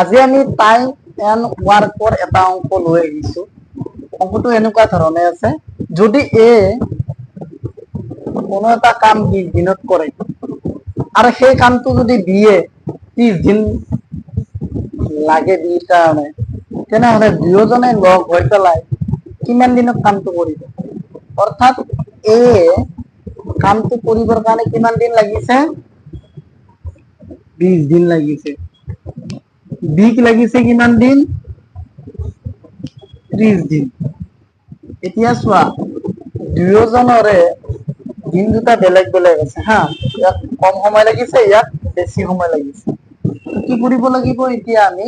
আজি আমি time and ৱাৰ্কৰ এটা অংক লৈ আহিছো। অংকটো এনেকুৱা ধৰণে আছে, যদি এ কোনো এটা কাম 20 দিনত কৰে আৰু সেই কামটো যদি বি এ 30 দিন লাগে বিৰ কাৰণে, তেনেহলে দুয়োজনে লগ হৈ পেলাই কিমান দিনত কামটো কৰিব? অৰ্থাৎ এ কামটো কৰিবৰ কাৰণে কিমান দিন লাগিছে? 20 দিন লাগিছে। বিক লাগিছে কিমান দিন? 30 দিন। এতিয়া চোৱা, দুয়োজনৰে দিন দুটা বেলেগ বেলেগ আছে। হা, ইয়াত কম সময় লাগিছে, ইয়াত বেছি সময় লাগিছে। কি কৰিব লাগিব এতিয়া? আমি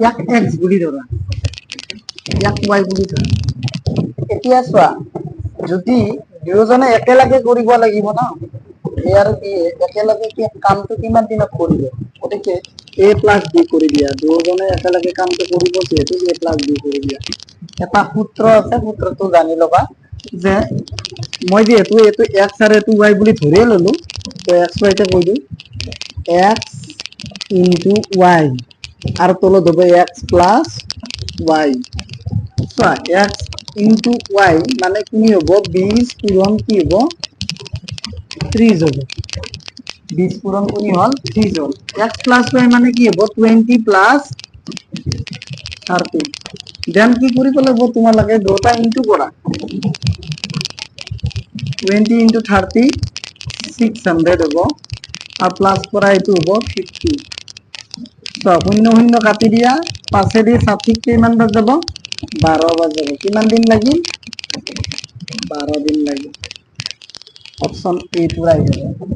ইয়াক এক্স বুলি ধৰা, ইয়াক ৱাই বুলি ধৰা। এতিয়া চোৱা, যদি দুয়োজনে একেলগে কৰিব লাগিব ন, এ আৰু বি একেলগে কি কামটো কিমান দিনত কৰিব? গতিকে এ প্লাছ বি কৰি দিয়া। দুয়োজনে একেলগে কামটো কৰিব যিহেতু, এ প্লাছ বি কৰি দিয়া। এটা সূত্ৰ আছে, সূত্ৰটো জানি ল'বা যে মই যিহেতু এইটো এক্স আৰু এইটো ৱাই বুলি ধৰিয়ে ললো, তো এক্স ৱাইতে কৈ দিওঁ। এক্স ইনটু ৱাই আৰু তলত হ'ব এক্স প্লাছ ৱাই। চোৱা, এক্স ইনটু ৱাই মানে কি হ'ব? 20 পূৰণ কি হ'ব? 30 হ'ব। 20 পূৰণ 20 হ'ল 30 হ'ল। এক্স প্লাছ ৱাই মানে কি হ'ব? 20 প্লাছ 30। Then কি কৰিব লাগিব তোমালোকে? দুটা ইনটু কৰা। 20 ইনটু 30 600 হ'ব আৰু প্লাছ কৰা এইটো হ'ব 50। চোৱা, শূন্য শূন্য কাটি দিয়া। পাঁচেদি 60ক কিমান বাৰ যাব? 12 বাৰ যাব। কিমান দিন লাগিল? 12 দিন লাগিল। অপশ্যন এইটো ৰাইট হ'ব।